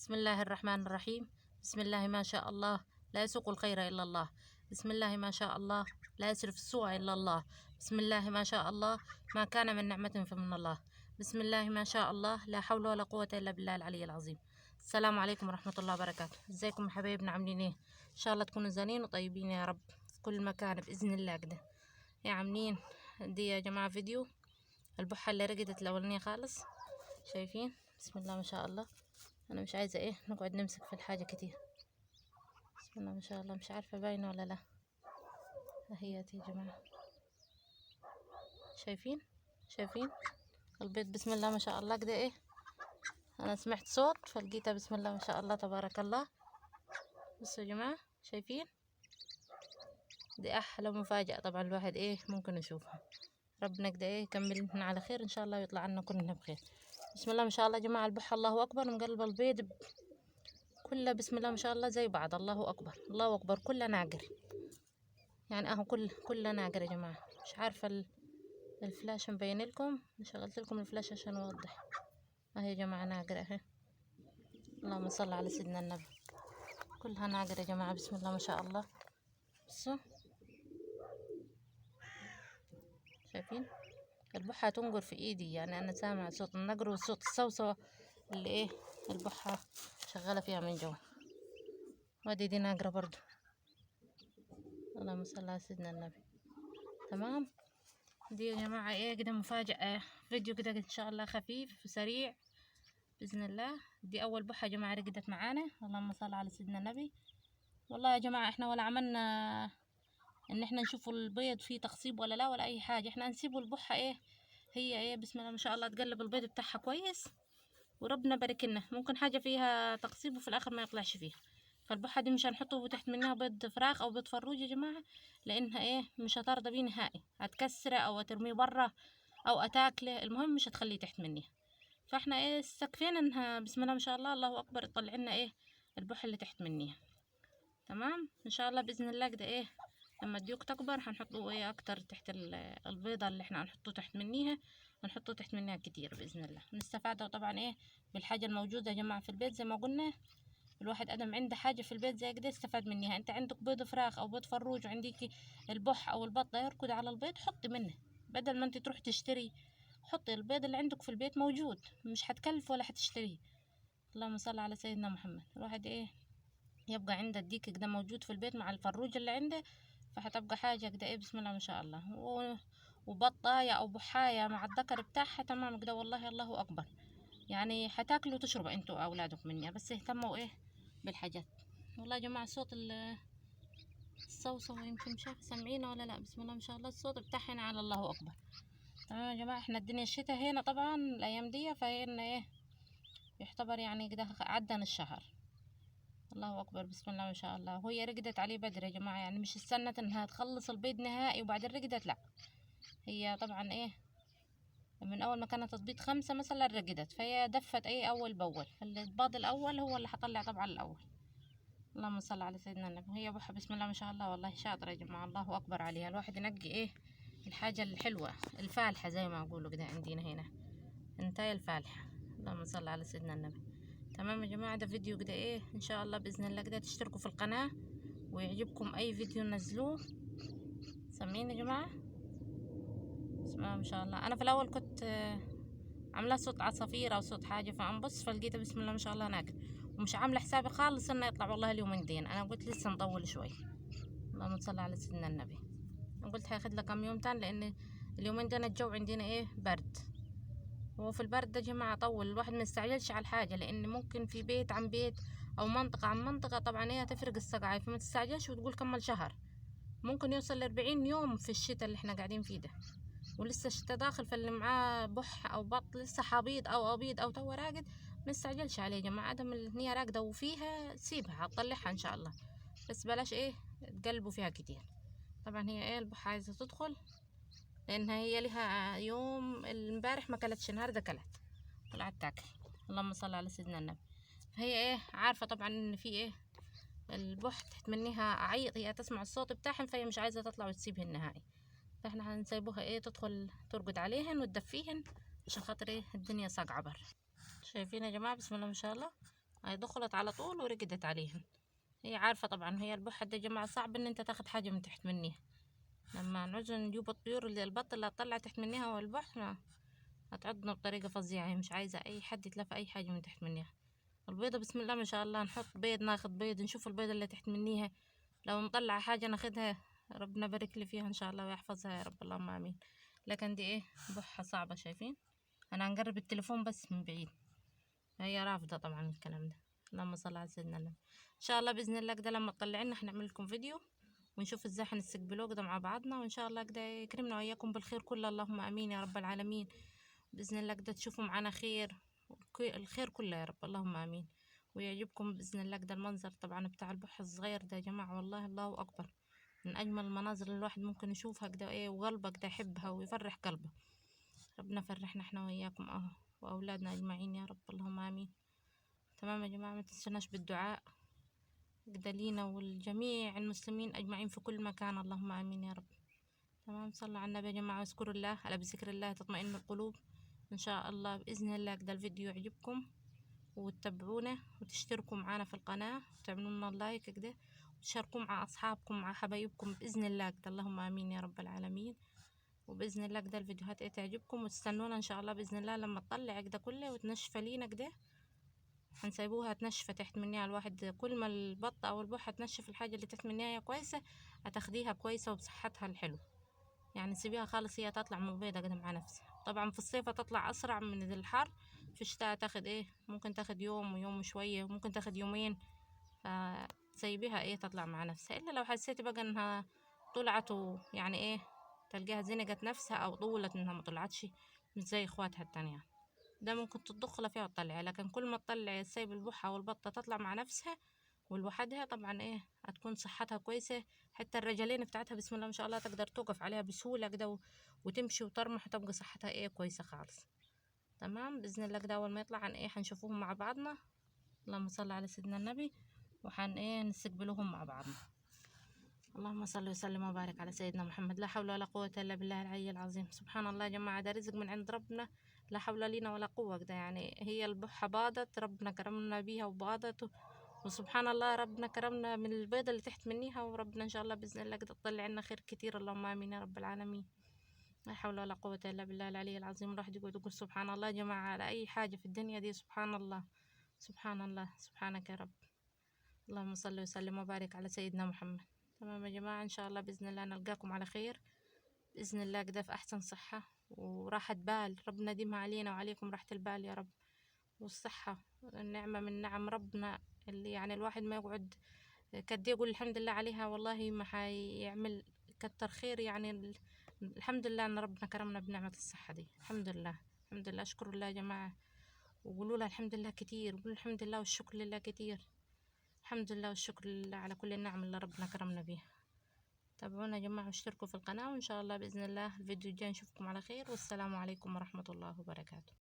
بسم الله الرحمن الرحيم. بسم الله ما شاء الله، لا يسوق الخير إلا الله. بسم الله ما شاء الله، لا يصرف السوء إلا الله. بسم الله ما شاء الله، ما كان من نعمة فمن الله. بسم الله ما شاء الله، لا حول ولا قوة إلا بالله العلي العظيم. السلام عليكم ورحمة الله وبركاته. ازيكم يا حبايبنا، عاملين ايه؟ ان شاء الله تكونوا زينين وطيبين يا رب في كل مكان بإذن الله كده. يا عاملين دي يا جماعة فيديو البحة اللي رقدت الأولانية خالص، شايفين؟ بسم الله ما شاء الله. أنا مش عايزة ايه نقعد نمسك في الحاجة كتير. بسم الله ما شاء الله، مش عارفة باينة ولا لا. اهيت يا جماعة، شايفين؟ شايفين البيض؟ بسم الله ما شاء الله كده ايه. انا سمعت صوت فلقيتها، بسم الله ما شاء الله تبارك الله. بصوا يا جماعة، شايفين؟ دي احلى مفاجأة طبعا الواحد ايه ممكن يشوفها. ربنا كده ايه يكمل لنا على خير ان شاء الله ويطلع عنا كلنا بخير. بسم الله ما شاء الله يا جماعة، البحة الله اكبر، مقلبة البيض كلها بسم الله ما شاء الله زي بعض. الله اكبر الله اكبر، كلها ناقر يعني اهو، كلها ناقر يا جماعة. مش عارفة الفلاش مبين لكم، شغلت لكم الفلاش عشان اوضح. اهي يا جماعة ناقرة اهي، اللهم صل على سيدنا النبي. كلها ناقرة يا جماعة، بسم الله ما شاء الله. بصوا شايفين البحة تنقر في ايدي، يعني انا سامعة صوت النقر وصوت الصوصوة اللي ايه البحة شغالة فيها من جوا. وادي دي ناقرة برضو، اللهم صل على سيدنا النبي. تمام، دي يا جماعة ايه كده مفاجأة، فيديو كده ان شاء الله خفيف وسريع بإذن الله. دي اول بحة يا جماعة رقدت معانا، اللهم صل على سيدنا النبي. والله يا جماعة احنا ولا عملنا ان احنا نشوف البيض فيه تخصيب ولا لا ولا اي حاجة، احنا هنسيبه البحة ايه هي ايه بسم الله ما شاء الله تقلب البيض بتاعها كويس وربنا بارك لنا. ممكن حاجة فيها تخصيب وفي الاخر ما يطلعش فيها، فالبحة دي مش هنحطه تحت منها بيض فراخ او بيض فروج يا جماعة، لانها ايه مش هترضى بيه نهائي، هتكسره او هترميه بره او اتاكله، المهم مش هتخليه تحت منيها. فاحنا ايه استكفينا انها بسم الله ما شاء الله الله اكبر تطلع لنا ايه البحة اللي تحت منيها. تمام، ان شاء الله باذن الله كده ايه لما الديوك تكبر هنحطه ايه اكتر تحت البيضة اللي احنا هنحطه تحت منيها، هنحطه تحت منيها كتير باذن الله. نستفاد طبعا ايه بالحاجة الموجودة يا جماعة في البيت. زي ما قلنا الواحد ادم عنده حاجة في البيت زي كده استفاد منيها. انت عندك بيض فراخ او بيض فروج وعندك البح او البطة يركض على البيض، حطي منه بدل ما انت تروح تشتري. حطي البيض اللي عندك في البيت موجود، مش هتكلف ولا هتشتريه. اللهم صل على سيدنا محمد. الواحد ايه يبقى عنده الديك كده موجود في البيت مع الفروج اللي عنده، فهتبقى حاجة كده ايه بسم الله ما شاء الله. وبطاية او بحاية مع الذكر بتاعها تمام كده، والله الله اكبر. يعني هتاكلوا وتشربوا انتوا اولادكم مني، بس اهتموا ايه بالحاجات. والله يا جماعة صوت الصوصوة يمكن مش عارفة سامعينه ولا لا. بسم الله ما شاء الله الصوت بتاعنا على الله اكبر. تمام يا جماعة، احنا الدنيا الشتاء هنا طبعا الايام دي، فهنا ايه يعتبر يعني كده عدنا الشهر. الله اكبر بسم الله ما شاء الله. وهي رقدت عليه بدري يا جماعة، يعني مش استنت انها تخلص البيض نهائي وبعدين رقدت، لا هي طبعا ايه من اول ما كانت تبيض 5 مثلا رقدت، فهي دفت ايه اول باول، فالبيض الاول هو اللي هطلع طبعا الاول. اللهم صل على سيدنا النبي. وهي بحة بسم الله ما شاء الله، والله شاطرة يا جماعة، الله اكبر عليها. الواحد ينقي ايه الحاجة الحلوة الفالحه زي ما اقولوا كده عندنا هنا، انتهي الفالحه. اللهم صل على سيدنا النبي. تمام يا جماعة، ده فيديو كده ايه ان شاء الله باذن الله كده تشتركوا في القناة ويعجبكم اي فيديو نزلوه. سامعين يا جماعة؟ بسم الله ما شاء الله. انا في الاول كنت عامله صوت عصافير او صوت حاجة، فانبص فلقيته بسم الله ما شاء الله ناقل، ومش عامله حسابي خالص انه يطلع والله اليومين دين. انا قلت لسه مطول شوي. اللهم صل على سيدنا النبي. قلت هياخد له كام يوم تاني، لان اليومين دين الجو عندنا ايه برد، وفي البرد ده جماعة طول الواحد ما يستعجلش على الحاجة، لأن ممكن في بيت عن بيت أو منطقة عن منطقة طبعا هي تفرق الصقعة، فما تستعجلش وتقول كمل شهر، ممكن يوصل ل40 يوم في الشتاء اللي احنا قاعدين فيه ده، ولسه الشتاء داخل. فاللي معاه بح أو بط لسه حبيض أو أبيض أو تو راقد ما يستعجلش عليه يا جماعة. عدم إن هي راقدة وفيها سيبها هتطلعها إن شاء الله، بس بلاش إيه تقلبوا فيها كتير. طبعا هي إيه البحة عايزة تدخل، لانها هي لها يوم امبارح ما كلتش، النهارده كلت طلعت تاكل. اللهم صل على سيدنا النبي. فهي ايه عارفه طبعا ان في ايه البح تحت منها عيط، هي تسمع الصوت بتاعهم، فهي مش عايزه تطلع وتسيبهن نهائي. فاحنا هنسيبوها ايه تدخل ترقد عليهن وتدفيهن عشان خاطر ايه الدنيا صاقعه بر. شايفين يا جماعة بسم الله ما شاء الله هي دخلت على طول ورقدت عليهن. هي عارفة طبعا هي البحة دي يا جماعة صعب ان انت تاخد حاجة من تحت منيها. لما نعوز نجيب الطيور اللي البط اللي هتطلع تحت منيها والبح هتعضنا بطريقة فظيعة. هي مش عايزة اي حد يتلف اي حاجة من تحت منيها. البيضة بسم الله ما شاء الله، نحط بيض ناخد بيض، نشوف البيضة اللي تحت منيها لو نطلع حاجة ناخدها، ربنا بارك لي فيها ان شاء الله ويحفظها يا رب، اللهم امين. لكن دي ايه بحة صعبة، شايفين انا هنجرب التليفون بس من بعيد، هي رافضة طبعا الكلام ده. اللهم صل على سيدنا النبي. ان شاء الله باذن الله كده لما تطلعنا هنعمل لكم فيديو ونشوف ازاي هنستقبلوه كده مع بعضنا، وان شاء الله كده يكرمنا واياكم بالخير كله، اللهم امين يا رب العالمين. باذن الله كده تشوفوا معانا خير، الخير كله يا رب، اللهم امين. ويعجبكم باذن الله كده المنظر طبعا بتاع البح الصغير ده يا جماعة، والله الله اكبر، من اجمل المناظر اللي الواحد ممكن يشوفها كده ايه، وقلبك ده يحبها ويفرح قلبه. ربنا فرحنا احنا واياكم اهو واولادنا اجمعين يا رب، اللهم امين. تمام يا جماعة، ما تنسوناش بالدعاء كده لينا والجميع المسلمين اجمعين في كل مكان، اللهم امين يا رب. تمام، صلوا على النبي يا جماعة واذكروا الله، على بذكر الله تطمئن القلوب. ان شاء الله باذن الله كده الفيديو يعجبكم وتتابعونا وتشتركوا معانا في القناة وتعملوا لنا لايك كده وتشاركوا مع اصحابكم مع حبايبكم باذن الله كده، اللهم امين يا رب العالمين. وباذن الله كده الفيديوهات ايه تعجبكم، وتستنونا ان شاء الله باذن الله لما تطلع كده كله وتنشف لينا كده، هنسيبوها تنشف تحت منيها. الواحد كل ما البطة او البحة تنشف الحاجة اللي تحت منيها كويسة هتاخديها كويسة وبصحتها الحلوة، يعني سيبيها خالص هي تطلع من البيضة كده مع نفسها. طبعا في الصيف هتطلع اسرع من الحر، في الشتاء تاخد ايه ممكن تاخد يوم ويوم شوية، ممكن تاخد يومين، فتسيبيها ايه تطلع مع نفسها. الا لو حسيتي بقى انها طلعت ويعني ايه تلقاها زنقت نفسها او طولت انها ما طلعتش مش زي اخواتها التانية، ده ممكن تدخل فيها وتطلعي. لكن كل ما تطلعي تسيب البحة والبطة تطلع مع نفسها ولوحدها طبعا ايه هتكون صحتها كويسة، حتى الرجلين بتاعتها بسم الله ما شاء الله تقدر توقف عليها بسهولة كده وتمشي وترمح وتبقى صحتها ايه كويسة خالص. تمام بإذن الله كده اول ما يطلع عن ايه هنشوفوهم مع بعضنا، اللهم صل على سيدنا النبي، وحن ايه نستقبلوهم مع بعضنا. اللهم صل وسلم وبارك على سيدنا محمد. لا حول ولا قوة إلا بالله العلي العظيم. سبحان الله يا جماعة، ده رزق من عند ربنا، لا حول لنا ولا قوة كده. يعني هي البحة باضت، ربنا كرمنا بيها وباضت، وسبحان الله ربنا كرمنا من البيضة اللي تحت منيها، وربنا إن شاء الله بإذن الله كده تطلع لنا خير كتير، اللهم آمين يا رب العالمين. لا حول ولا قوة إلا بالله العلي العظيم. الواحد يقعد يقول سبحان الله يا جماعة على أي حاجة في الدنيا دي، سبحان الله سبحان الله سبحانك يا رب. اللهم صل وسلم وبارك على سيدنا محمد. تمام يا جماعة، إن شاء الله بإذن الله نلقاكم على خير بإذن الله كده في أحسن صحة وراحة بال، ربنا يديمها علينا وعليكم راحة البال يا رب، والصحة النعمة من نعم ربنا اللي يعني الواحد ما يقعد كد يقول الحمد لله عليها، والله ما حيعمل كتر خير. يعني الحمد لله ان ربنا كرمنا بنعمة الصحة دي، الحمد لله الحمد لله. اشكروا الله يا جماعة وقولوا لها الحمد لله كتير، وقولوا الحمد لله والشكر لله كتير، الحمد لله والشكر لله على كل النعم اللي ربنا كرمنا بيها. تابعونا يا جماعة واشتركوا في القناة، وإن شاء الله بإذن الله الفيديو الجاي نشوفكم على خير، والسلام عليكم ورحمة الله وبركاته.